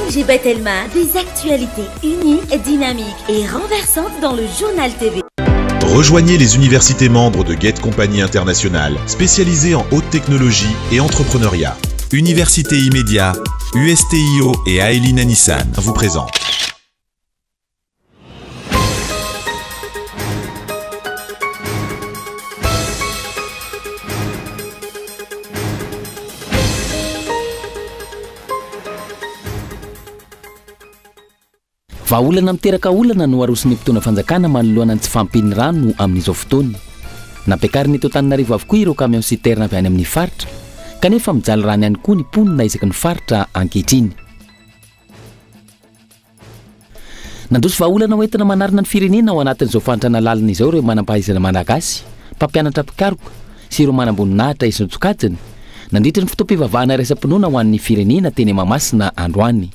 ONG Batelma, des actualités uniques, dynamiques et renversantes dans le Journal TV. Rejoignez les universités membres de Gate Company International, spécialisées en haute technologie et entrepreneuriat. Université Immédiat, USTIO et Aelina Nissan vous présentent. Vahaolana miteraka olana no aroson'ny mpitondra fanjakana manoloana ny tsy fahampian'ny rano amin'izao fotoana. Nampiakarina eto Antananarivo avokoa ireo camion citerne avy any amin'ny faritra, kanefa mijaly rano ihany koa ny mponina isaky ny faritra ankehitriny. Nandroso vahaolana hoentina manarina ny firenena ao anatin'izao fahantrana lalina izao ireo manam-pahaizana malagasy, mpampianatra mpikaroka sy ireo manamboninahitra isan-tsokajiny, nandritra ny fotoam-pivavahana iraisam-pinoana ho an'ny firenena teny Mahamasina androany.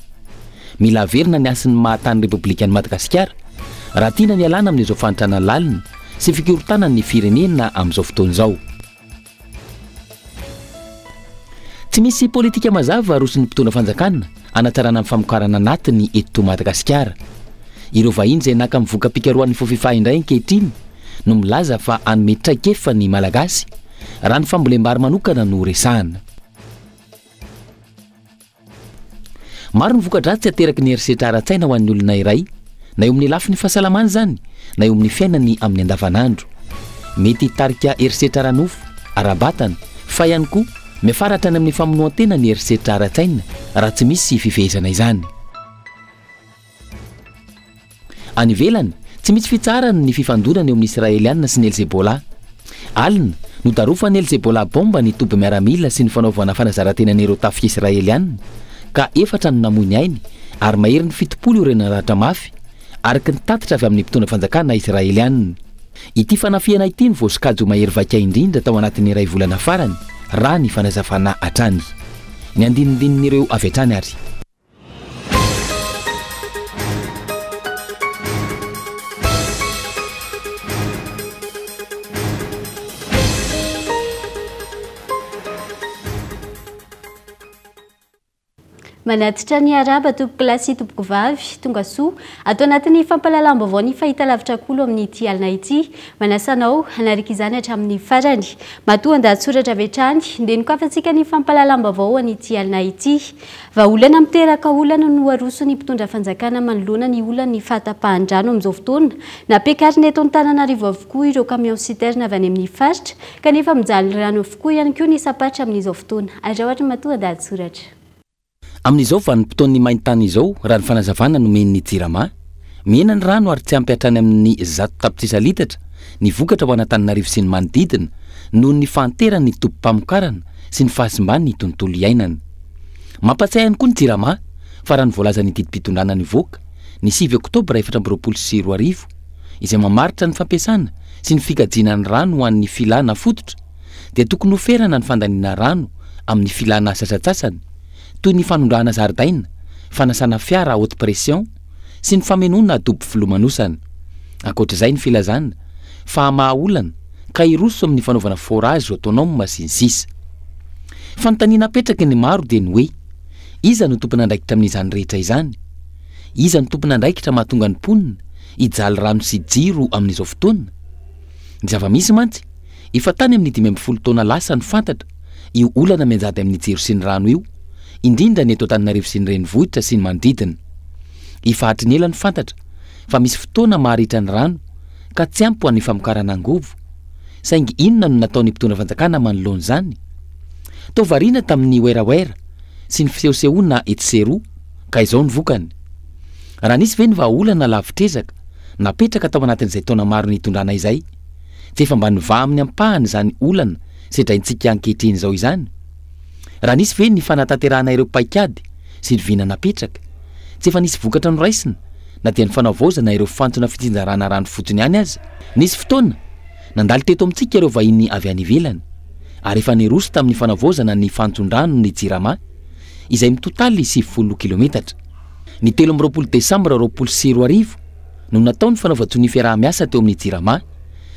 Mila averina ny hasin'ny maha tany Repoblikan'i Madagasikara raha tiana ny hialana amin'izao fahantrana lalina sy fikorontanan'ny firenena amin'izao fotoana izao. Tsy misy politika mazava aroson'ny mpitondra fanjakana hanatsarana ny famokarana anatiny eto Madagasikara. Ireo vahiny izay naka ny voka-pikarohan'ny Fofifa indray ankehitriny no milaza fa hanome traikefa ny Malagasy raha ny fambolem-bary manokana no resahana. Maro ny voka-dratsy ateraky ny herisetra ara-tsaina ho an'ny olona iray, na eo amin'ny lafiny fahasalamana izany, na eo amin'ny fiainany amin'ny andavanandro. Mety hitarika herisetra ara-nofo, ara-batana, fa ihany koa miafara hatrany amin'ny famonoan-tena ny herisetra ara-tsaina raha tsy misy fifehezana izany. Any ivelany, tsy misy fitsaharany ny fifandonana eo amin'ny Israeliana sy ny Helzebola. Alina, nodarofan'ny Helzebola baomba ny toby miaramila sy ny fanaovana fanazaran-tenan'ireo tafika Israeliana, ka efatra no namoy ny ainy ary maherin'ny 70 ireo naratra mafy, araka ny tatitra avy amin'ny mpitondra fanjakana Israeliana. Ity fanafihana ity no voasokajy ho mahery vaika indrindra tao anatin'ny iray volana farany, raha ny fanazavana hatrany. Ny andinindinin'ireo avy hatrany ary. Manatitra ny arahaba tompokolahy sy tompokovavy, tonga soa ato anatin'ny fampahalalam-baovao ny fahitalavitra Kolo amin'ity alina ity. Manasa anao hanaraka izany hatramin'ny farany. Matoa an-dahatsoratra avy hatrany, dia nokafantsika ny fampahalalam-baovao an'ity alina ity. Vahaolana miteraka olana no aroson'ny mpitondra fanjakana manoloana ny olan'ny fahatapahan-drano amin'izao fotoana. Nampiakarina eto Antananarivo avokoa ireo camion citerne avy any amin'ny faritra, kanefa mijaly rano avokoa ihany koa ny isam-paritra amin'izao fotoana. Araho ary ny matoan-dahatsoratra. Amin'izao vanim-potoan'ny main-tany izao, raha ny fanazavana nomen'ny Jirama, mihena ny rano ary tsy ampy hatrany amin'ny 100 tapitrisa litatra ny vokatra ho an'Antananarivo sy ny manodidina noho ny fahanteran'ny tobim-pamokarana sy ny fahasimban'ny tontolo iainana. Mampatsiahy ihany koa ny Jirama fa raha ny voalazan'ny didim-pitondrana nivoaka ny 9 oktobra 2024, izay mamaritra ny fampiasana sy ny fikajiana ny rano ho an'ny filana fototra, dia tokony hoferana ny fandaniana rano amin'ny filana sasantsasany, toy ny fanondrahana zaridaina, fanasana fiara haute pression, sy ny famenoana dobo filomanosana. Ankoatra izay ny filazana fa hamaha olana ka hiroso amin'ny fanaovana forage autonome sy ny sisa. Fanontaniana apetraky ny maro dia ny hoe, iza no tompon'andraikitra amin'izany rehetra izany? Iza no tompon'andraikitra mahatonga ny mponina hijaly rano sy jiro amin'izao fotoana? Ny zava-misy mantsy, efa tany amin'ny 15 taona lasa no fantatra io olana mianjady amin'ny jiro sy ny rano io, indrindra ny eto Antananarivo sy ny renivohitra sy ny manodidina. Efa hatry ny ela no fantatra fa misy fotoana maharitra ny rano ka tsy ampy ho an'ny famokarana angovo. Saingy inona no nataon'ny mpitondra fanjakana manoloana izany? Toa variana tamin'ny werawera sy ny fisehosehoana etsy sy eroa ka izao ny vokany. Raha nisy ve ny vahaolana lavitr'ezaka napetraka tao anatin'izay taona maro nitondrana izay, tsy efa mba nivaha amin'ny ampahany izany olana sedraintsika ankehitriny izao izany? Raha nisy ve ny fanatanterahana ireo paikady sy ny vina napetraka, tsy efa nisy vokatra noraisina na dia ny fanavaozana ireo fantsona fitsinjarana rano fotsiny ihany aza? Nisy fotoana, nandalo teto amintsika ireo vahiny avy any ivelany, ary efa niroso tamin'ny fanavaozana ny fantson-drano ny Jirama, izay mitotaly 90 kilometatra. Ny 23 desambra 2020 no natao ny fanaovan-tsonia fiaraha-miasa teo amin'ny Jirama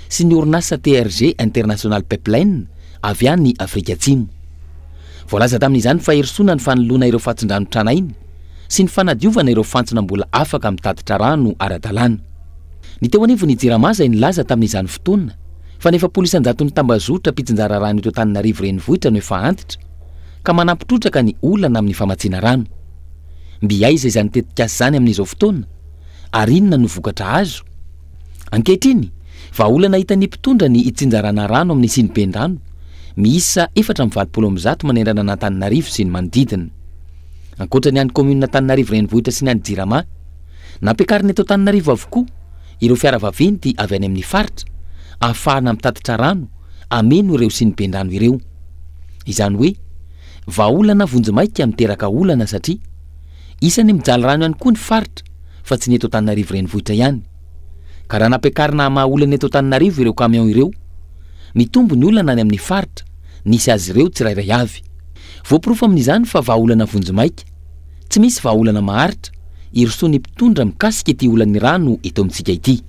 sy ny orinasa TRG International Pipeline avy any Afrika Atsimo. Voalaza tamin'izany fa hirosoana ny fanoloana ireo fantson-drano tranainy, sy ny fanadiovana ireo fantsona mbola afaka mitatitra rano ara-dalàna. Ny teo anivon'ny Jirama izay nilaza tamin'izany fotoana fa ny 40 isan-jaton'ny tambazotra mpitsinjara rano eto Antananarivo renivohitra no efa antitra ka manampy trotraka ny olana amin'ny famatsiana rano. Mby aiza izany tetikasa izany amin'izao fotoana ary inona no vokatra azo? Ankehitriny, vahaolana hitan'ny mpitondra ny hitsinjarana rano amin'ny siniben-drano miisa 184 manerana an'Antananarivo sy ny manodidina. Ankoatra ny an'ny kaominina Antananarivo renivohitra sy ny an'ny Jirama, nampiakarina eto Antananarivo avokoa ireo fiara vaventy avy any amin'ny faritra ahafahana mitatitra rano hameno ireo siniben-drano ireo. Izany hoe, vahaolana vonjimaika miteraka olana satria isan'ny mijaly rano ihany koa ny faritra fa tsy ny eto Antananarivo renivohitra ihany. Ka raha nampiakarina hamaha olana eto Antananarivo ireo camion ireo, mitombo ny olana any amin'ny faritra nisy azy ireo tsirairay avy. Voaporofo amin'izany fa vahaolana vonjimaika, tsy misy vahaolana maharitra, hirosoan'ny mpitondra mikasika ity olan'ny rano eto amintsika ity.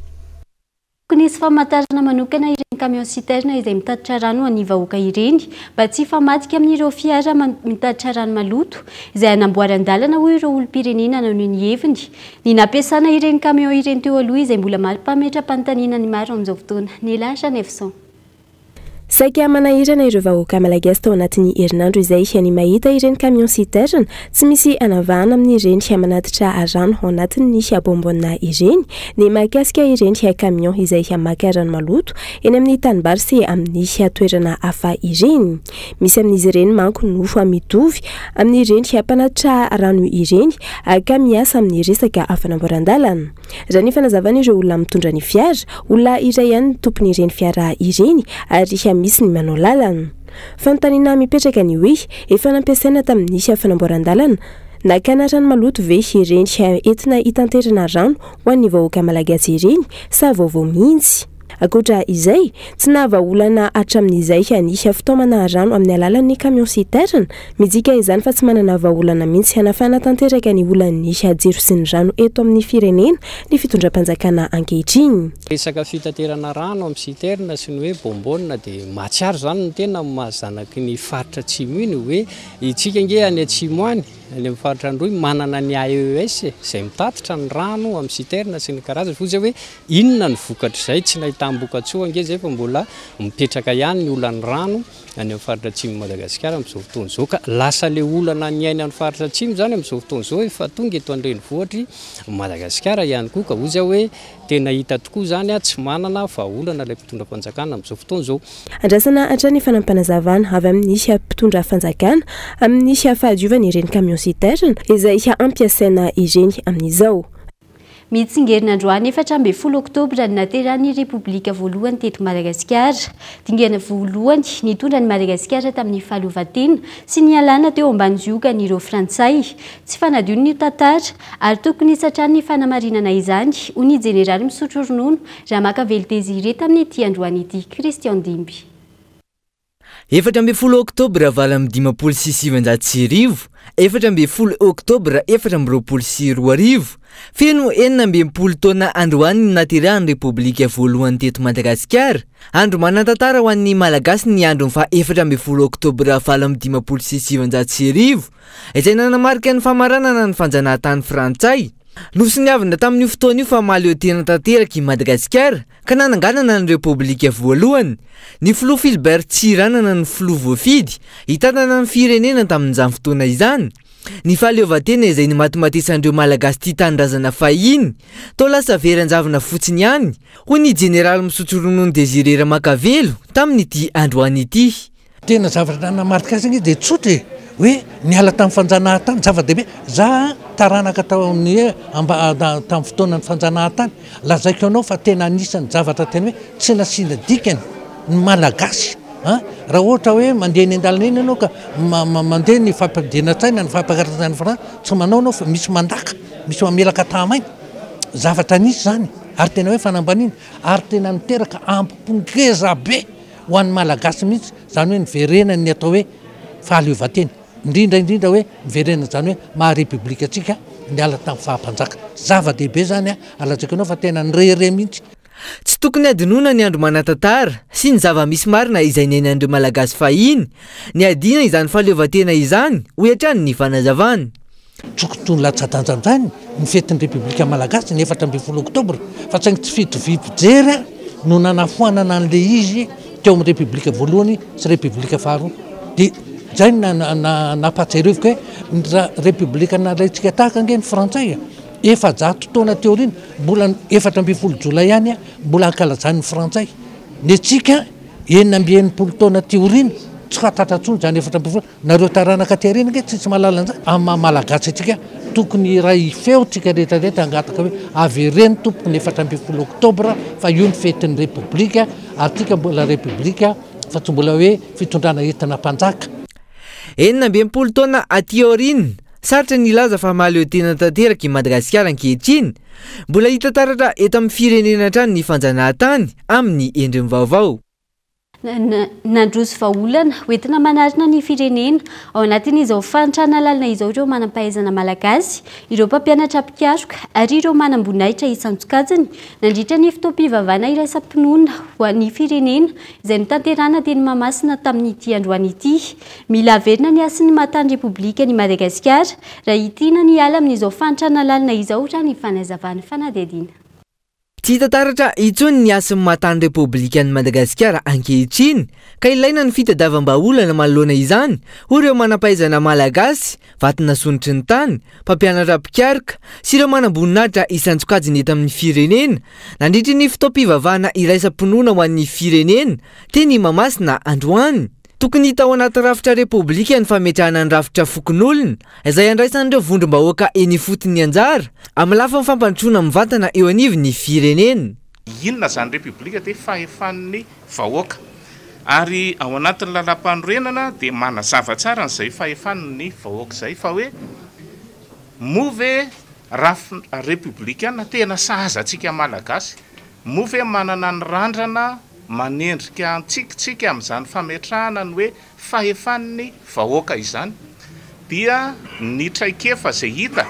Tokony hisy famantarana manokana ireny camion citerne izay mitatitra rano ho an'ny vahoaka ireny mba tsy hifamadika amin'ireo fiara mitatitra rano maloto izay hanamboaran-dalana hoy ireo olom-pirenena naneho ny heviny ny nampiasana ireny camion ireny teo aloha izay mbola mampametra-panontaniana ny maro amin'izao fotoana. Nela Janevson. Saika manahirana ireo vahoaka malagasy tao anatin'ny herinandro izay ny mahita ireny camion citerne tsy misy anavahana amin'ireny manatitra rano ao anatin'ny bonbonne ireny ny mahakasika ireny camion izay maka rano maloto eny amin'ny tanimbary sy amin'ny toerana hafa ireny. Misy amin'izy ireny manko no mitovy amin'ireny mpanatitra rano ireny ka miasa amin'ny resaka fanamboaran-dalana. Raha ny fanazavan'ireo olona mitondra ny fiara, olona iray ihany ny tompon'ireny fiara ireny ary misy ny manao lalana. Fanontaniana mipetraka ny hoe efa nampiasaina tamin'ny fanamboaran-dalana nakana rano maloto ve ireny entina hitanterana rano ho an'ny vahoaka malagasy ireny sa vaovao mihitsy? Ankoatra izay, tsy nahavaolana hatramin'izay ny fitaomana rano amin'ny alalan'ny camion citerne. Midika izany fa tsy manana vahaolana mihitsy hanafana tanteraka ny olan'ny jiro sy ny rano eto amin'ny firenena ny fitondram-panjakana ankehitriny. Resaka fitaterana rano amin'ny citerne sy ny hoe bonbonne dia mahatsiaro izany ny tena mahazanaky ny faritra atsimo iny hoe itsika nge any atsimo any, any amin'ny faritra Androy manana ny AES izay mitatitra ny rano amin'ny citerne sy ny karazany. Fotsiny hoe inona ny vokatr'izay, tsy nahitam-bokatsoa ange izay fa mbola mipetraka ihany ny olan'ny rano any amin'ny faritra atsimo Madagasikara amin'izao fotoana izao ka lasa le olana niaina ny faritra atsimo izany amin'izao fotoana izao efa tonga eto an-drenivohitr'i Madagasikara ihany koa ka hoy aho hoe tena hita tokoa izany tsy manana vahaolana ilay mpitondra fanjakana amin'izao fotoana izao. Andrasana hatrany fanampanazavana avy amin'ny mpitondra fanjakana amin'ny fahadiovana ireny camion citerne izay ampiasaina ireny amin'izao. Mitsingerina androany 14 oktobra ny nateran'ny Repoblika voalohany teto Madagasikara. Dingana voalohany nitondra ny Madagasikara tamin'ny fahaleovantena sy nialana teo ambany ziogan'ireo Frantsay. Tsy fanadio ny tantara ary tokony hisy hatrany ny fanamarinana izany hoy ny jeneraly misotro ronono Ramakavelo Désiré tamin'ity androany ity. Christian Dimby. 14 oktobra 1958, 14 oktobra 2024, feno 66 taona androany ny naterahan'ny Repoblika voalohany teto Madagasikara. Andro manan-tantara ho an'ny Malagasy ny andron'ny faha 14 oktobra 1958, izay nanamarika ny famaranana ny fanjanahantany frantsay. Nosoniavina tamin'io fotoana io fa mahaleo tena tanteraka i Madagasikara ka nananganana ny Repoblika voalohany. Ny filoha Philbert Tsiranana ny filoha voafidy hitantana ny firenena tamin'izany fotoana izany. Ny fahaleovantena izay nimatimatesan'ireo Malagasy tia tanindrazana fahiny toa lasa very an-javona fotsiny ihany, hoy ny jeneraly misotro ronono Désiré Ramakavelo tamin'ity androany ity. Tena zavatra nanamarika azy anie dia tsotra e, hoe niala tamin'ny fanjanahantany, zava-dehibe. Za taranaka tao amin'ny amba tamin'ny fotoanan'ny fanjanahantany, lazaiko anao fa tena anisan'ny zavatra tena hoe tsy nasiana dikany ny Malagasy a. Raha ohatra hoe mandeha eny an-dalana eny ianao ka mandeha ny fampodiana-tsaina, ny fampiakaran-tsaina ny franc, tsy manao ianao fa misy mandaka, misy mamelaka taha-maina. Zavatra nisy izany ary tena hoe fanambaniana ary tena niteraka ampo ngeza be. Ho an'ny Malagasy mihitsy, izany hoe niverenany ny atao hoe fahaleovantena, indrindra indrindra hoe niverenana izany hoe maha Repoblika antsika niala tamin'ny faha-mpanjaka. Zava-dehibe izany an, ary lazaiko anao fa tena nirehareha mihitsy. Tsy tokony hadinoina ny andro manan-tantara sy ny zava-misy marina izay niainan'ireo Malagasy fahiny, niadiana izany fahaleovantena izany, hoy hatrany ny fanazavany. Tokony ho latsa-danja amin'izany ny fetin'ny Repoblika Malagasy ny 14 oktobra fa saingy tsy fitoviam-pijery no nanafoanana an'ilay izy teo amin'ny Repoblika voalohany sy Repoblika faharoa. Dia izay no nampahatsiahiviko hoe ny Repoblika nalaintsika tahaka ange ny Frantsay e! 400 taona teo aoriana mbola ny 14 jolay ihany mbola ankalazan'ny Frantsay. Ny antsika 66 taona aty aoriana tsy fantatra intsony izany 14. Nareo taranaka aty aoriana ange tsisy mahalala an'izany. Amin'ny maha Malagasy antsika tokony hiray feo tsika rehetra rehetra hangataka hoe avereno tompoko ny 14 oktobra fa io ny fetin'ny Repoblika ary tsika mbola Repoblika fa tsy mbola hoe fitondrana entina mpanjaka. 66 taona aty aoriana, sarotra ny hilaza fa mahaleo tena tanteraka i Madagasikara ankehitriny. Mbola hita taratra eto amin'ny firenena hatrany ny fanjanahantany amin'ny endriny vaovao. Nandroso vahaolana hoentina manarina ny firenena ao anatin'izao fahantrana lalina izao ireo manam-pahaizana malagasy, ireo mpampianatra mpikaroka ary ireo manam-boninahitra isan-tsokajiny nandritra ny fotoam-pivavahana iraisam-pinoana ho an'ny firenena izay notanterahina teny Mahamasina tamin'ity androany ity. Mila averina ny hasin'ny maha tany Repoblikan'i Madagasikara raha tiana ny hiala amin'izao fahantrana lalina izao raha ny fanazavan'ny fanadihadiana. Tsy hita taratra intsony ny hasin'ny maha tany Repoblikan'i Madagasikara ankehitriny ka ilaina ny fitadiavam-bahaolana manoloana izany, hoy ireo manam-pahaizana malagasy, vato nasondrotry ny tany, mpampianatra mpikaroka sy ireo manamboninahitra isan-tsokajiny eto amin'ny firenena, nandritry ny fotoam-pivavahana iraisam-pinoana ho an'ny firenena, teny Mahamasina androany. Tokony hita ao anaty rafitra repoblika ny fametrahana ny rafitra fokonolona, izay andraisan'ireo vondrom-bahoaka eny ifotony anjara amin'ny lafiny fampandrosoana mivantana eo anivon'ny firenena. Inona izany repoblika dia fahefan'ny vahoaka. Ary ao anatin'ny lalàmpanorenana dia manazava tsara an'izay fahefan'ny vahoaka izay fa hoe moa ve rafitra repoblikana tena sahaza antsika Malagasy? Moa ve manana ny randrana manendrika antsika tsika amin'izany fametrahana ny hoe fahefan'ny vahoaka izany? Dia ny traikefa izay hita,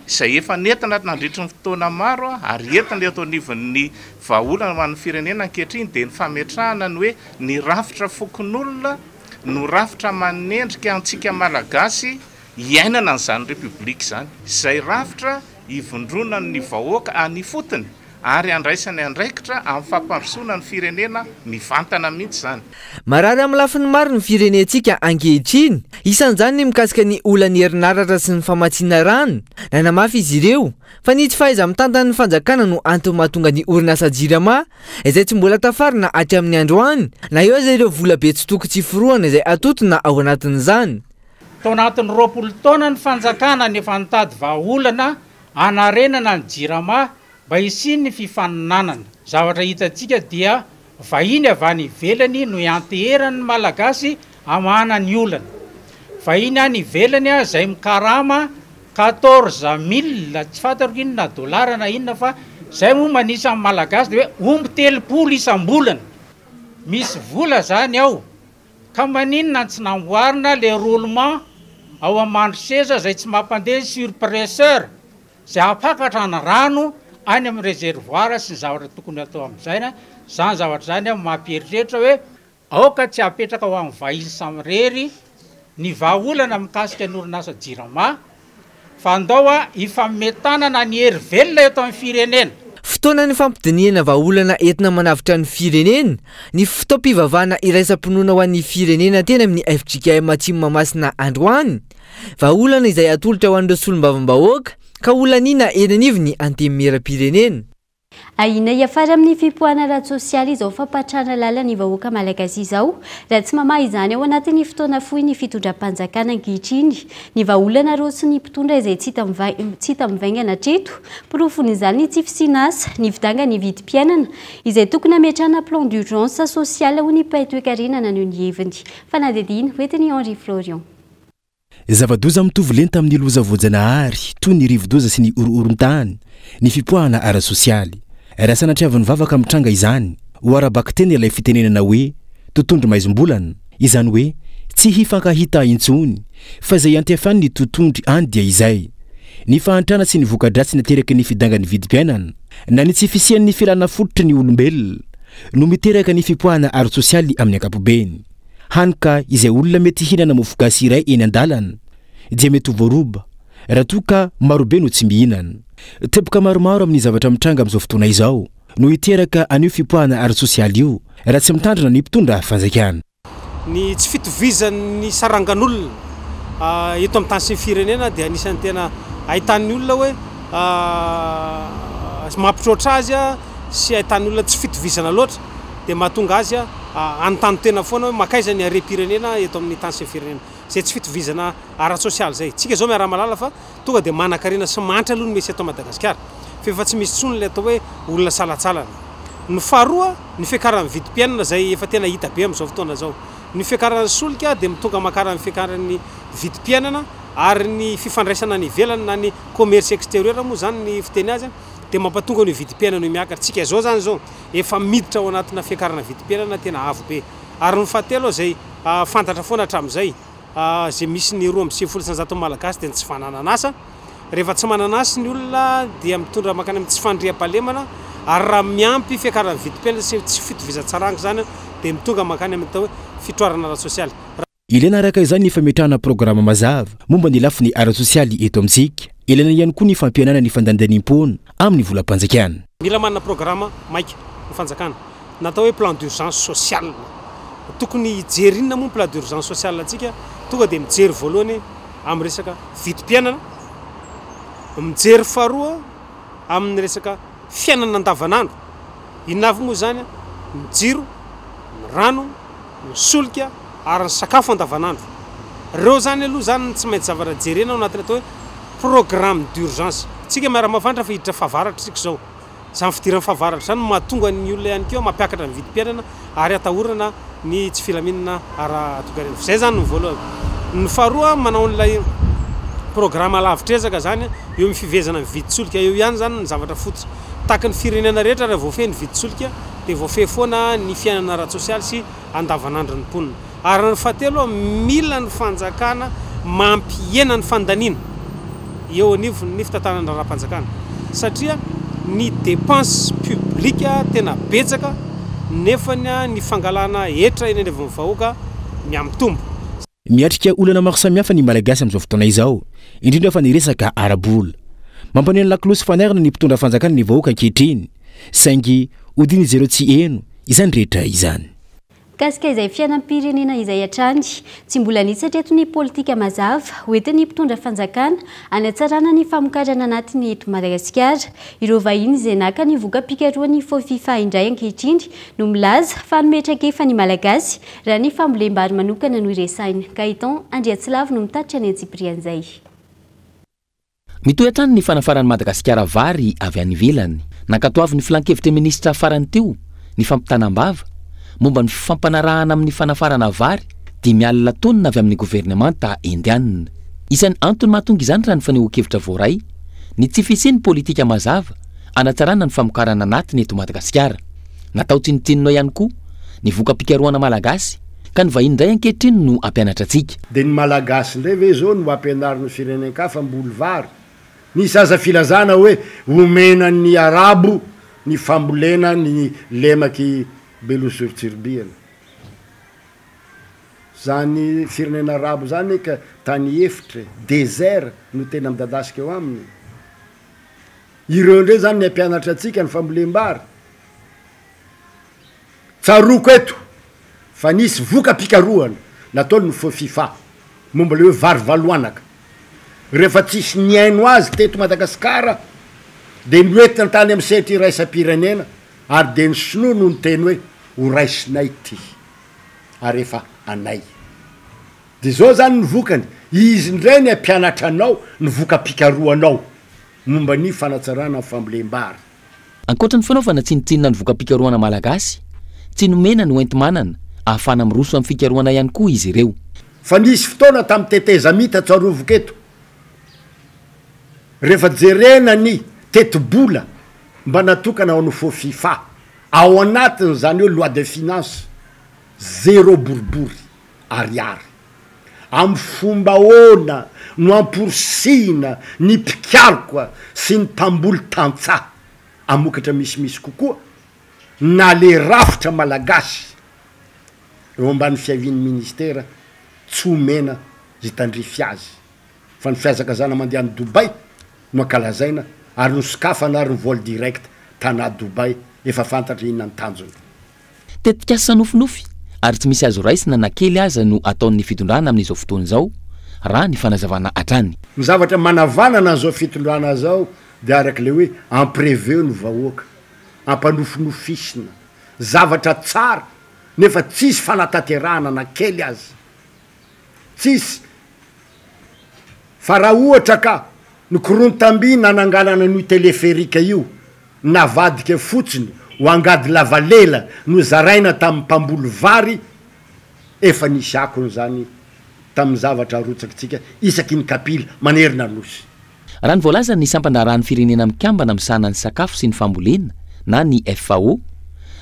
izay efa nentina nandritry ny fotoana maro ary entina eto anivon'ny vahaolana ho an'ny firenena ankehitriny dia ny fametrahana ny hoe ny rafitra fokonolona no rafitra manendrika antsika Malagasy hiainana an'izany Repoblika izany. Izay rafitra ivondronan'ny vahoaka any ifotony ary andraisany andraikitra amin'ny fampandrosoana ny firenena mivantana mihitsy izany. Marary amin'ny lafiny maro ny firenentsika ankehitriny, isan'izany ny mikasika ny olan'ny herinaratra sy ny famatsiana rano. Nanamafy izy ireo fa ny tsy fahaiza-mitantan'ny fanjakana no antony mahatonga ny orinasa Jirama izay tsy mbola tafarina hatramin'ny androany na eo aza ireo volabe tsy toko tsy forohana izay atotona ao anatin'izany. Tao anatin'ny 20 taona ny fanjakana no efa nitady vahaolana hanarenana ny Jirama mba hisian'ny fifaninanana. Zavatra hitantsika dia vahiny avy any ivelany no ianteheran'ny Malagasy hamahana ny olana. Vahiny any ivelany izay mikarama quatorze mille, tsy fantatro inona na dolara na inona fa izay moa manisa amin'ny Malagasy dia hoe omby 30 isam-bolana. Misy vola izany ao ka maninona no tsy namboarina le roulement ao amin'ny Mandroseza izay tsy mampandeha ny surpresseur? Izay hampakatra ny rano any amin'ny réservoir sy ny zavatra tokony hatao amin'izay, izany zavatra izany aho mampieritreritra hoe aoka tsy hapetraka ho an'ny vahiny samirery ny vahaolana mikasika ny orinasa Jirama fa andao hifanome tanana ny hery velona eto amin'ny firenena. Fotoana nifampidinihana vahaolana entina manavotra ny firenena ny fotoam-pivavahana iraisam-pinoana ho an'ny firenena teny amin'ny fjkm Atsimo Mahamasina androany. Vahaolana izay atolotra ho an'ireo solombavambahoaka ka holaniana eny anivon'ny Antenimierampirenena. Ahiana hiafara amin'ny fipoahana ara-tsosialy izao fampatrana lalana ny vahoaka malagasy izao raha tsy mamaha izany ao anatin'ny fotoana fohy ny fitondram-panjakana ankehitriny. Ny vahaolana aroson'ny mpitondra izay tsy hita mivaingana hatreto. Porofon'izany ny tsy fisiana asa, ny fidangan'ny vidim-piainana izay tokony hametrahana plan d'urgence sociale hoy ny mpahay toekarena naneho ny heviny. Fanadihadiana hoentin'i Henri Florian. Zava-doza mitovy lenta amin'ny loza voajanahary toy ny rivo-doza sy ny horohoron-tany ny fipoahana ara-sosialy. Raha sanatriavin'ny vavaka mitranga izany, ho ara-bakiteny ilay fitenenana hoe totondry maizim-bolana, izany hoe tsy hifankahita intsony fa izay iantefan'ny totondry any dia izay. Ny fahantrana sy ny voka-dratsy nateraky ny fidangan'ny vidim-piainana, na ny tsy fisian'ny filana fototry ny olombelona no miteraka ny fipoahana ara-tsosialy amin'ny ankapobeny. Hany ka izay olona mety hihinana mofogasy iray eny an-dalana dia mety ho voaroba raha toa ka marobe no tsy mihinana. Teboka maromaro amin'ny zavatra mitranga amin'izao fotoana izao no hiteraka an'io fipoahana ara-tsosialy io raha tsy mitandrina ny mpitondra fanjakana. Ny tsy fitovizan'ny sarangan'olona eto amin'ny tany sy ny firenena dia anisan'ny tena ahitan'ny olona hoe mampitroatra azy sy ahitan'ny olona tsy fitovizana loatra dia mahatonga azy hanontany tena foana hoe mankaiza ny harem-pirenena eto amin'ny tany sy ny firenena. Izay tsy fitovizana ara-tsosialy izay. Tsika izao miaraha-mahalala fa tonga dia manan-karena sy mahantra aloha ny misy eto Madagasikara fa efa tsy misy intsony ilay atao hoe olona salantsalany. Ny faharoa, ny fiakaran'ny vidim-piainana izay efa tena hita be amin'izao fotoana izao. Ny fiakaran'ny solika dia mitonga mankara ny fiakaran'ny vidim-piainana ary ny fifandraisana any ivelany na ny commerce exterieur moa izany ny fiteny azy dia mampatonga an'io vidim-piainana io miakatra. Tsika izao izany izao efa miditra ao anatina fiakarana vidim-piainana tena avo be. Ary ny fahatelo izay fantatra foana hatramin'izay, izay misy ny 192 Malagasy dia ny tsy fananana asa. Rehefa tsy manana asa ny olona dia mitondra mankany amin'ny tsy fandriampahalemana ary raha miampy fiakaran'ny vidim-piainana sy tsy fitovizan-tsaranga izany dia mitonga mankany amin'ny atao hoe fitroarana ara-tsosialy. Ilaina araka izany ny fametrahana programa mazava momba ny lafiny ara-tsosialy eto amintsika. Ilaina ihany koa ny fampihenana ny fandaniandaniam-poana amin'ny volam-panjakana. Mila manana programa maika ny fanjakana. Natao hoe plan d'urgence social. Tokony hijery inona moa ny plan d'urgence social antsika? Tonga dia mijery voalohany amin'ny resaka vidim-piainana, mijery faharoa amin'ny resaka fiainana andavanandro. Inona avy moa izany? Ny jiro, ny rano, ny solika ary ny sakafo andavanandro. Ireo izany aloha izany no tsy maintsy zavatra jerena ao anatin'ny atao hoe programme d'urgence. Tsika miara-mahafantra fa hiditra fahavaratra isika izao. Izany fidiran'ny fahavaratra izany no mahatonga ny olona ihany koa mampiakatra ny vidim-piainana ary atahorana ny tsy filaminana ara-toekarena. Izay izany no voalohany. Ny faharoa, manao an'ilay programa lavitr'ezaka izany eo amin'ny fivezana ny vidin-tsolika eo ihany izany ny zavatra fototra. Tahaka ny firenena rehetra raha voafehy ny vidin-tsolika dia voafehy foana ny fiainana ara-tsosialy sy andavanandron'ny mponina. Ary ny fahatelo, mila ny fanjakana mampihena ny fandaniana eo anivon'ny fitantanana raharaham-panjakana satria ny dépense publique tena betsaka nefa ny fangalana hetra eny anivon'ny vahoaka mihamitombo. Miatrika olana maro samihafa ny Malagasy amin'izao fotoana izao, indrindra fa ny resaka ara-bola. Mampaneno lakolosy fanairana ny mpitondra fanjakana ny vahoaka ankehitriny, saingy odian'izy ireo tsy heno izany rehetra izany. Mikasika izay fiainam-pirenena izay hatrany, tsy mbola nisy hatreto ny politika mazava hoentin'ny mpitondra fanjakana hanatsarana ny famokarana anatiny eto Madagasikara. Ireo vahiny izay naka ny voka-pikarohan'ny Fofifa indray ankehitriny no milaza fa hanome traikefa ny Malagasy raha ny fambolem-bary manokana no iresahina. Gaëtan Andriatsilavo no mitatitra ny antsipirian'izay. Mitohy hatrany ny fanafaran'i Madagasikara vary avy any ivelany. Nankatoavin'ny filankevitry ny minisitra farany teo ny fampitana am-bava momba ny fifampanarahana amin'ny fanafarana vary 50 taonina avy amin'ny governemanta indianina. Isan'ny antony mahatonga izany raha ny fanehoan-kevitra voaray, ny tsy fisian'ny politika mazava hanatsarana ny famokarana anatiny eto Madagasikara. Natao tsinontsinona ihany koa ny voka-pikarohana malagasy Ka ny vahiny indray ankehitriny no hampianatra antsika. Dia ny Malagasy indray ve izao no ampianarin'ny firenen-kafa hamboly vary? Nisy aza filazana hoe omena ny Arabo ny fambolena ny lemak'i Beloha-sur-Tsiribihina. Izany firenena Arabo izany ka tany efitra e, désert no tena midadasika eo aminy. Ireo indray izany ny hampianatra antsika ny fambolem-bary. Tsaroako eto fa nisy voka-pikarohana nataon'ny Fofifa momba ilay hoe vary valoanaka. Rehefa tsisy nihaino azy teto Madagasikara dia noentina tany amin'ny sehatra iraisam-pirenena ary dia ny sinoa no niteny hoe ho raisinay ity ary efa anay. Dia izao izany ny vokany, izy indray ny hampianatra anao ny voka-pikarohanao momba ny fanatsarana ny fambolem-bary. Ankoatra ny fanaovana tsinontsinona ny voka-pikarohana malagasy, tsy nomena ny hoenti-manana ahafahana miroso amin'ny fikarohana ihany koa izy ireo. Fa nisy fotoana tamin'ny tetezamita tsaroviko eto, rehefa jerena ny tetibola mba natokana ho an'ny Fofifa, ao anatin'izany hoe loi de finance, zéro boribory ariary. Amin'ny fomba ahoana no amporisihina ny mpikaroka sy ny mpamboly tantsaha hamokatra misimisy kokoa na le rafitra malagasy eo ambany fiavian'ny ministera tsy omena zay tandrify azy? Fa ny fihazakazahana mandeha any Dubaï no ankalazaina ary nosokafana ary ny vol direct Tana Dubaï efa fantatra inona ny tanjona. Tetikasa nofinofy ary tsy misy azo raisina na kely aza no ataon'ny fitondrana amin'izao fotoana izao, raha ny fanazavana hatrany. Ny zavatra manavanana an'izao fitondrana izao dia araka ilay hoe ampreveo ny vahoaka, ampanofinofisina, zavatra tsara nefa tsisy fanatanterahana na kely aza. Tsisy. Fa raha ohatra ka ny korontam-by nananganana an'io téléphérique io navadika fotsiny ho angady lava lela nozaraina tamin'ny mpamboly vary, efa nisy akony izany tamin'ny zavatra arotsakitsika isaky ny kapila manerana ny Nosy. Raha ny voalazan'ny sampan-draharahan'ny Firenena Mikambana misahana ny sakafo sy ny fambolena na ny FAO,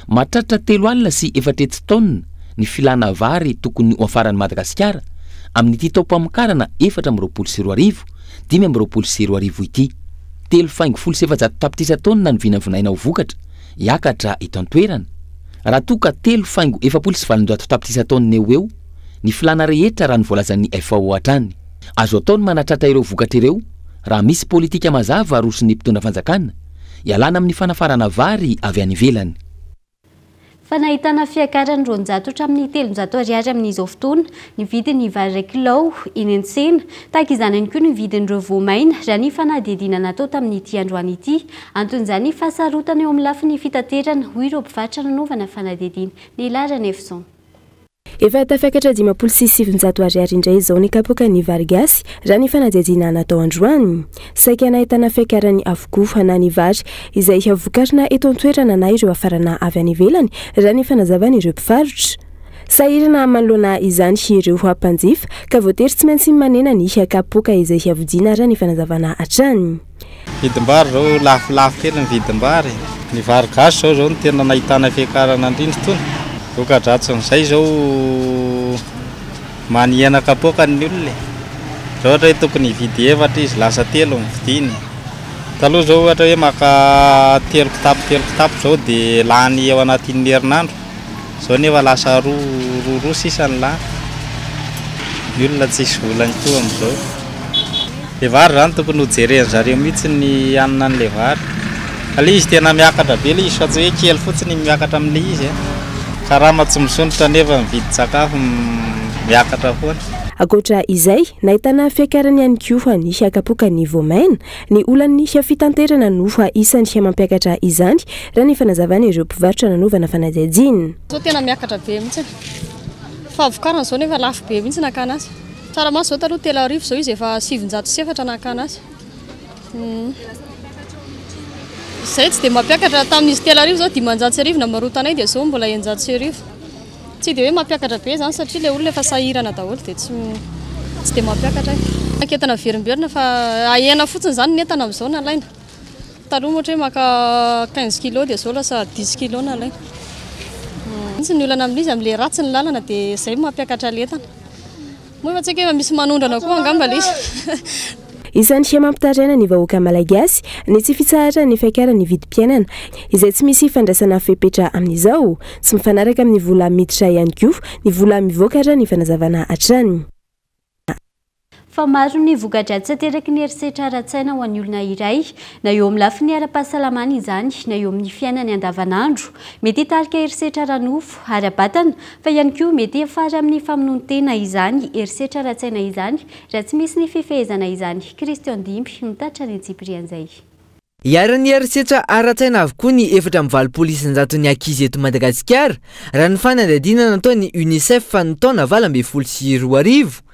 mahatratra 430 taonina ny filana vary tokony ho afaran'i Madagasikara amin'ity taom-pamokarana 2024, 2025 ity. Telo faingo 410 tapitrisa taonina no vinavinaina ho vokatra hiakatra eto an-toerana, raha toa ka telo faingo 840 tapitrisa taonina eo ho eo ny filana rehetra raha ny voalazan'ny FAO hatrany. Azo atao ny manatratra ireo vokatra ireo raha misy politika mazava aroson'ny mpitondra fanjakana hialana amin'ny fanafarana vary avy any ivelany. Fa nahitana fiakarany 200 hatramin'ny 300 ariary amin'izao fotoana ny vidin'ny vary iray kilao eny an-tsena. Tahaka izany ihany koa ny vidin'ireo voamaina raha ny fanadihadiana natao tamin'ity androany ity. Anton'izany fahasarotana eo amin'ny lafiny fitaterana hoy ireo mpivarotra nanaovana fanadihadiana. Ny Ranefison. Efa tafiakatra 950 ariary indray izao ny kapoakan'ny vary gasy raha ny fanadihadiana natao androany. Saika nahitana fiakarany avokoa na ny vary izay vokarina eto an-toerana na ireo hafarana avy any ivelany raha ny fanazavan'ireo mpivarotra. Sahirana manoloana izany ireo mpanjifa ka voatery tsy maintsy manena ny kapoaka izay vidiana raha ny fanazavana hatrany. Vidim-bary zao lafolafo kely ny vidim-bary. Ny vary gasy zao zao no tena nahitana fiakarana indrindra itony. Voka-dratsin'izay zao manihena kapoaka ny olona e. Zao ohatra hoe tokony hividy efatra izy lasa telo ny vidiny. Taloha zao ohatra hoe maka telo kitapo telo kitapo zao dia lany ao anatin'ny herinandro. Zao nefa lasa roa roa roa sisa ny lany. Ny olona tsisy vola intsony amin'izao. Le vary zany tokony ho jeren zareo mihitsy ny hanina an'le vary. Fa le izy tena miakatra be le izy fa tsy hoe kely fotsiny ny miakatra amin'le izy a. Karama tsy misondrotra nefa ny vidin-tsakafo miakatra foana. Ankoatra izay, nahitana fiakarany ihany koa ny kapoakan'ny voamaina. Ny olan'ny fitanterana no isan'ny mampiakatra izany, raha ny fanazavan'ireo mpivarotra nanaovana fanadihadiana. Zao tena miakatra be mihitsy. Fahavokarana zao nefa lafo be mihitsy nakana azy. Tsaramaso zao taloha 3000 zao izy efa 904 nakana azy. Zay tsy dia mampiakatra tamin'izy 3000 zao 1500 namarotanay dia zao mbola 1600. Tsy dia hoe mampiakatra be zany satria le olona efa sahirana daholo dia tsy tsy dia mampiakatra. Entana verimberina fa ahena fotsiny zany ny entana amin'izao nalaina. Taloha ohatra hoe maka 15 kilos dia zao lasa 10 kilos nalaina. Mihitsy ny olana amin'izy amin'ilay ratsy ny lalana dia zay mampiakatra le entana. Moa efa tsy haiko hoe misy manondrana koa angamba le izy. Isan'ny mampitaraina ny vahoaka malagasy ny tsy fitsaharan'ny fiakaran'ny vidim-piainana izay tsy misy fandraisana fepetra amin'izao. Tsy mifanaraka amin'ny vola miditra ihany koa ny vola mivoaka raha ny fanazavana hatrany. Fa maro ny voka-dratsy ateraky ny herisetra ara-tsaina ho an'ny olona iray, na eo amin'ny lafiny ara-pahasalamana izany, na eo amin'ny fiainany andavanandro. Mety hitarika herisetra ara-nofo, ara-batana, fa ihany koa mety hiafara amin'ny famonoan-tena izany herisetra ara-tsaina izany raha tsy misy ny fifehezana izany. Christian Dimby mitatitra ny antsipirian'izay. Iharan'ny herisetra ara-tsaina avokoa ny 84% ny ankizy eto Madagasikara, raha ny fanadihadiana nataon'ny UNICEF ny taona 2018.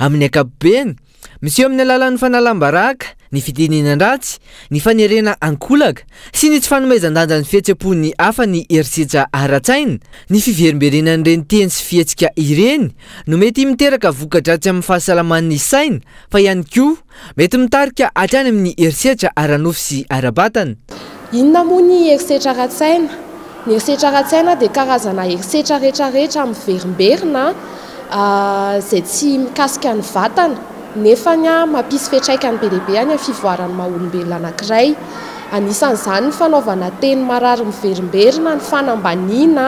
Amin'ny ankapobeny, miseho amin'ny alalan'ny fanalam-baraka, ny fitenenan-dratsy, ny fanerena ankolaka sy ny tsy fanomezan-danja ny fihetseham-pon'ny hafa ny herisetra ara-tsaina. Ny fiverimberenan'ireny teny sy fihetsika ireny no mety miteraka voka-dratsy amin'ny fahasalaman'ny saina, fa ihany koa mety mitarika hatrany amin'ny herisetra ara-nofo sy ara-batana. Inona moa ny herisetra ara-tsaina? Ny herisetra ara-tsaina dia karazana herisetra rehetrarehetra miverimberina izay tsy mikasika ny vatana nefany mampisy fiantraikany be dia be any amin'ny fivoaran'ny maha olombelona anankiray. Anisan'izany ny fanaovana teny marary miverimberina, ny fanambaniana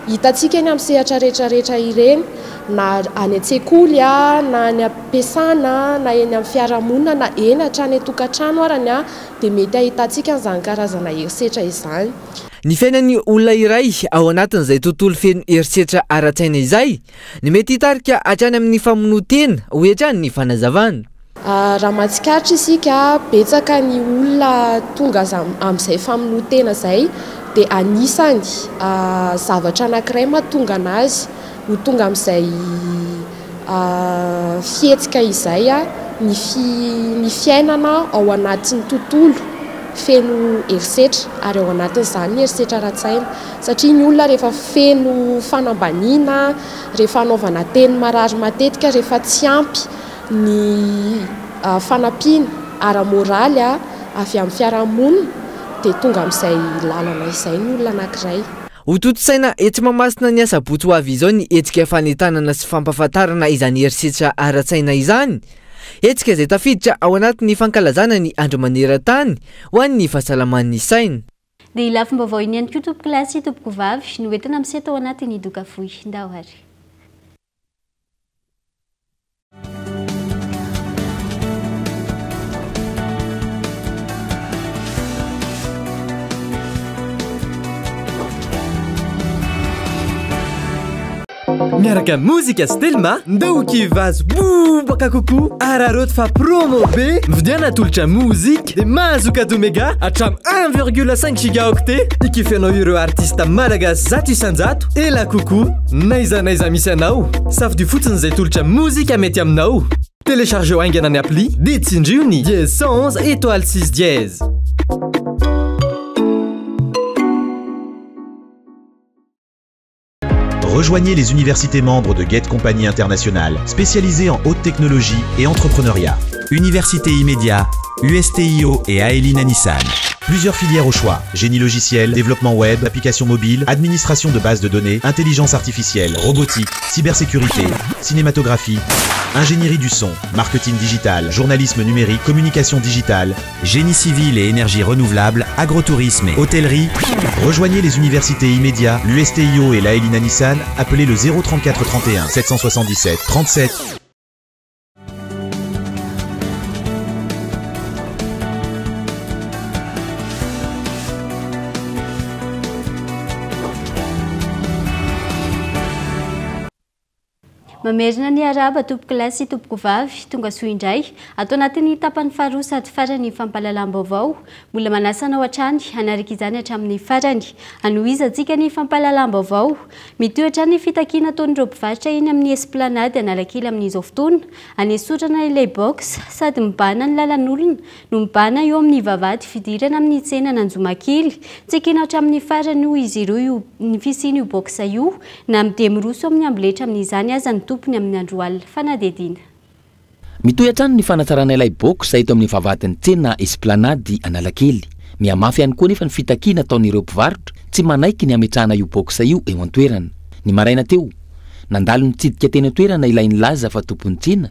hitantsika eny amin'ny sehatra rehetrarehetra ireny. Na any an-tsekoly, na any am-piasana, na eny amin'ny fiarahamonina, na eny hatrany an-tokantrano arany dia mety ahitantsika an'izany karazana herisetra izany. Ny fiainan'ny olona iray ao anatin'izay tontolo feno herisetra ara-tsaina izay no mety hitarika hatrany amin'ny famonoan-tena, hoy hatrany ny fanazavana. Raha mahatsikaritra isika, betsaka ny olona tonga amin'izay famonoan-tena izay dia anisany zavatra anankiray mahatonga an'azy ho tonga amin'izay fihetsika izay ny ny fiainana ao anatin'ny tontolo feno herisetra ary ao anatin'izany ny herisetra ara-tsaina satria ny olona rehefa feno fanambaniana, rehefa anaovana teny marary matetika, rehefa tsy ampy ny fanampiana ara-moraly avy amin'ny fiarahamonina dia tonga amin'izay lalana izay ny olona anankiray. Hotontosaina etsy Mahamasina ny asabotsy ho avy izao ny hetsika fanentanana sy fampahafantarana izany herisetra ara-tsaina izany. Hetsika izay tafiditra ao anatin'ny fankalazana ny andro maneran-tany ho an'ny fahasalaman'ny saina. Dia lafim-baovao iny ihany koa tompokolahy sy tompokovavy no entina miseho tao anatin'ny doka fohy. Ndao ary. Miaraka mozika sy Telma, ndao kivazo bobaka kokoa, araraoty fa promo be, mividiana tolotra mozika dia mahazo cadeau mega hatramin'ny 1,5 gigaoctet, hikifenao ireo artista malagasy 100%, ela kokoa, n'aiza n'aiza misy anao. Safidio fotsiny izay tolotra mozika mety aminao. Téléchargeo haingana ny appli dia tsindrio ny dièse 111 étoile 6 dièse. Rejoignez les universités membres de Get Company International, spécialisées en haute technologie et entrepreneuriat. Université Immédiat, USTIO et Aelina Nissan. Plusieurs filières au choix. Génie logiciel, développement web, applications mobiles, administration de bases de données, intelligence artificielle, robotique, cybersécurité, cinématographie, ingénierie du son, marketing digital, journalisme numérique, communication digitale, génie civil et énergie renouvelable, agrotourisme et hôtellerie. Rejoignez les universités immédiats, l'USTIO et l'Aelina Nissan, appelez le 034 31 777 37. Mamerina ny arahaba tompokolahy sy tompokovavy, tonga soa indray ato anatin'ny tapany faharoa sady farany fampahalalam-baovao. Mbola manasa anao hatrany hanaraka izany hatramin'ny farany. Hanohizantsika ny fampahalalam-baovao. Mitohy hatrany ny fitakiana ataon'ireo mpivarotra eny amin'ny Esplanade Analakely amin'izao fotoana. Anesorana ilay box sady mibahana ny lalan'olona no mibahana eo amin'ny vavahady fidirana amin'ny tsenan'Anjomakely. Tsy ekena hatramin'ny farany hoy izy ireo io ny fisian'io box io na dia miroso amin'ny amboletra amin'izany aza ny tompony amin'ny andro alina. Fanadihadiana. Mitohy hatrany ny fanatsarana ilay box eto amin'ny vavahadin'ny tsena Esplanade Analakely. Mihamafy ihany koa anefa ny fitakiana ataon'ireo mpivarotra tsy manaiky ny hametrahana io box io eo an-toerana. Ny maraina teo, nandalo nitsidika teny an-toerana ilay nilaza fa tompon'ny tsena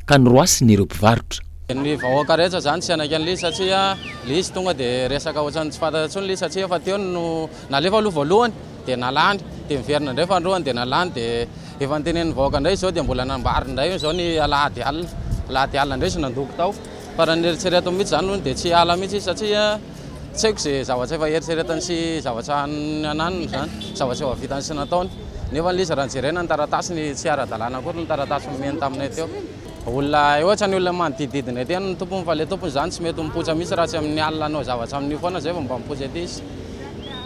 ka noroasiny ireo mpivarotra. Ny vahoaka rehetra izany tsy hanaiky an'ilay izy satria ilay izy tonga dia resaka ohatran'ny tsy fantatra intsony ilay izy satria efa teo no nalefa aloha voalohany dia nalany dia miverina indray faharoany dia nalany dia Efa notenenin'ny vahoaka indray izao dia mbola nambariny indray izao ny alahady alina. Alahady alina indray izy nandoko tao. Fa raha ny eritreretiny mihitsy izany hono dia tsy hiala mihitsy izy satria tsy haiko izay zavatra efa eritreretiny sy zavatra ananiny izany, zavatra efa vitany sy nataony. Nefa ilay izy raha jerena ny taratasiny tsy ara-dalàna akory ny taratasy nomeny taminay teo. Olona, ohatra ny olona manodidididina ety no tompony fa ilay tompony izany tsy mety mipoitra mihitsy raha tsy amin'ny alina hanao zavatra amin'io foana izay vao mba mipoitra ety izy.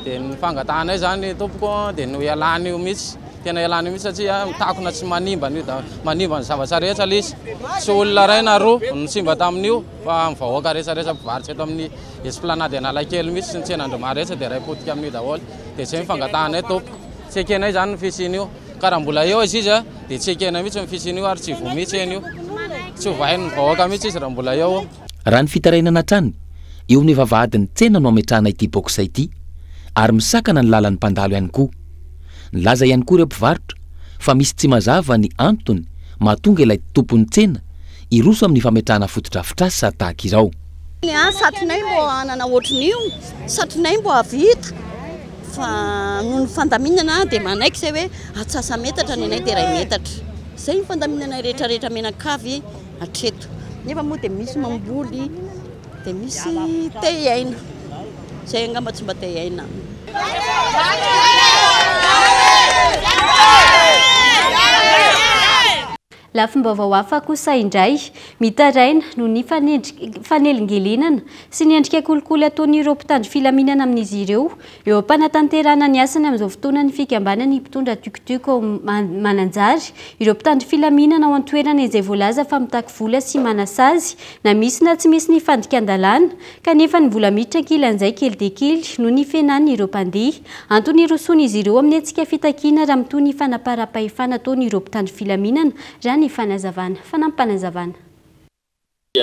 Dia ny fangatahanay izany tompoko dia ny ho ialana io mihitsy. Tena ialana io mihitsy satria mitakona sy manimba an'io da manimba ny zavatra rehetra ilay izy. Tsy olona iray na roa no simba tamin'io fa ny vahoaka rehetra rehetra mpivarotra eto amin'ny Esplanade Analakely mihitsy sy ny tsena Andromar rehetra dia iray potika amin'io daholo. Dia izay ny fangatahanay tompoko. Tsy ekenay izany ny fisian'io. Ka raha mbola eo aza izy dia tsy ekenay mihitsy ny fisian'io ary tsy voa mihitsy eny io. Tsy hovain'ny vahoaka mihitsy izy raha mbola eo. Raha ny fitarainana hatrany, eo amin'ny vavahadin'ny tsena no ametrahana ity box ity ary misakana ny lalan'ny mpandalo ihany koa. Nilaza ihany koa ireo mpivarotra fa misy tsy mazava ny antony mahatonga ilay tompon'ny tsena hiroso amin'ny fametrahana fotodrafitrasa tahaka izao. Ny ahy satrinay mbô hanana ohatrin'io, satrinay mbô hahavita fa noho ny fandaminana dia manaiky izay hoe atsasa-metatra ny anay dia iray metatra. Izay ny fandaminana rehetrarehetra mianakavy hatreto. Nefa moa dia misy mamboly, dia misy te hiaina. Izay angamba tsy mba te hiaina. Lafim-baovao hafa kosa indray, mitaraina noho ny fanelingelenana sy ny endrika kolikoly ataon'ireo mpitandro filaminana amin'izy ireo eo am-panatanterahana ny asany amin'izao fotoana ny fikambanan'ny mpitondra tuc-tuc ao Mananjary, ireo mpitandro filaminana ao an-toerana izay voalaza fa mitaky vola sy manasazy na misy na tsy misy ny fandikan-dalàna kanefa ny vola miditra ankilan'izay kely dia kely noho ny fihenan'ireo mpandeha. Antony hirosoan'izy ireo amin'ny hetsika fitakiana raha mitohy ny fanaparam-pahefana ataon'ireo mpitandro filaminana, raha ny fanazavana. Fanampim-panazavana.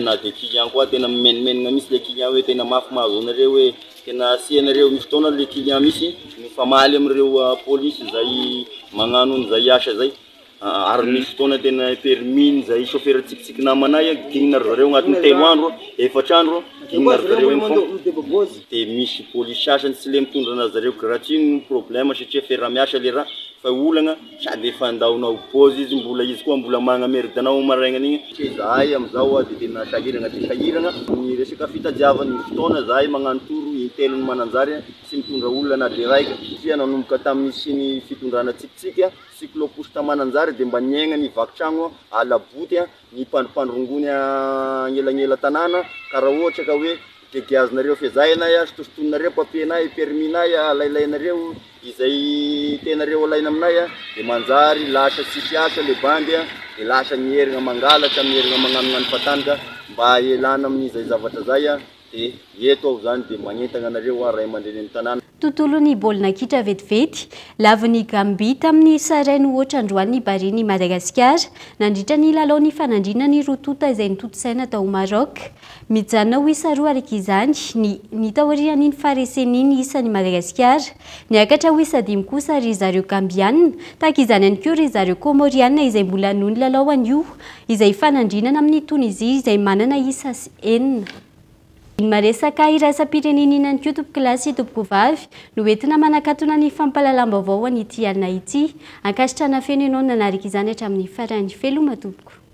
Na dia client koa tena mimenomenona mihitsy le client hoe tena mafy mahazo anareo hoe tena asianareo misy fotoana le client mihitsy mifamaly amin'ireo polisy izay magnano an'izay asa izay. Ary misy fotoana tena permis zay chauffeur tsikitsiky namanay dinina ry zareo agnatin'ny telo andro, efatra andro dinina ry zareo eny fô, de misy polisy sasany tsy le mitondra ana zareo gratuit no problème satria fiarahamiasa le raha fa olagna sady efa andaonao pause izy mbola izy koa mbola magnamerde anao marainan'igny, zahay amizao de tena sahiragna de sahiragna ny resaka fitadiavana, misy fotoana zahay magnano tour intelony Mananjary tsy mitondra olona na de raika satria nanomboka tamin'ny nisian'ny fitondrana tsikitsiky Cycloposte Mananjary dia mba niaigna ny vaky tragno ala boty ny mpandrompandrongony agnelagnela-tanàna ka raha ohatra ka hoe gegeazinareo fezainay, sotosotoninareo papier-nay, permis-nay, alailainareo izay tianareo alaina aminay dia manjary lasa tsisy asa le bandy dia lasa mierigna mangalatra, mierigna magnanognano fahatany ka mba ialana amin'izay zavatra zay dia eto aho zany dia magnentagna anareo aho ray aman-drenin'ny tanàna. Tontolon'ny baolina kitra vetivety, lavon'i Gambia tamin'ny isa iray no ohatra androany ny Barea-n'i Madagasikara, nandritra ny lalao nifanandrinan'ny ny roa tonta izay notontosaina tao Maroc. Mijanona ho isa roa araka izany ny ny taorian'iny faharesen'iny isan'i Madagasikara. Niakatra ho isa dimy kosa ry zareo Gambiana, tahaka izany ihany koa ry zareo Komoriana izay mbola hanohy ny lalao anio, izay hifanandrinana amin'i Tonizia izay manana isa enina. Ny maresaka iraisam-pirenena ihany koa tompokolahy sy tompokovavy no entina manakatona ny fampahalalam-baovao ho an'ity alina ity. Ankasitrahana feno ianao nanaraka izany hatramin'ny farany. Veloma tompoko.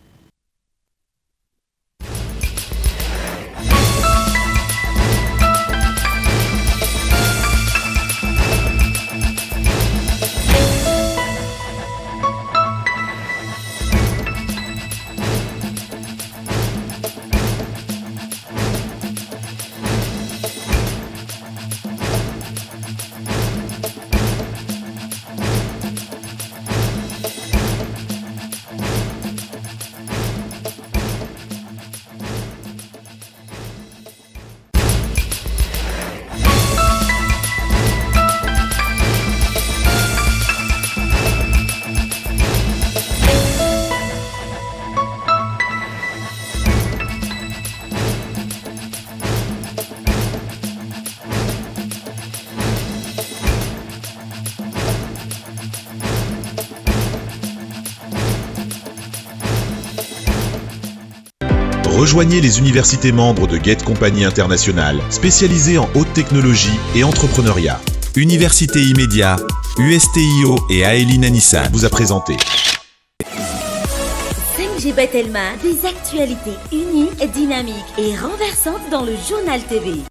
Rejoignez les universités membres de Gate Company International, spécialisées en haute technologie et entrepreneuriat. Université Immédiat, USTIO et Aelina Nissan vous a présenté. 5G Batelma, des actualités uniques, dynamiques et renversantes dans le journal TV.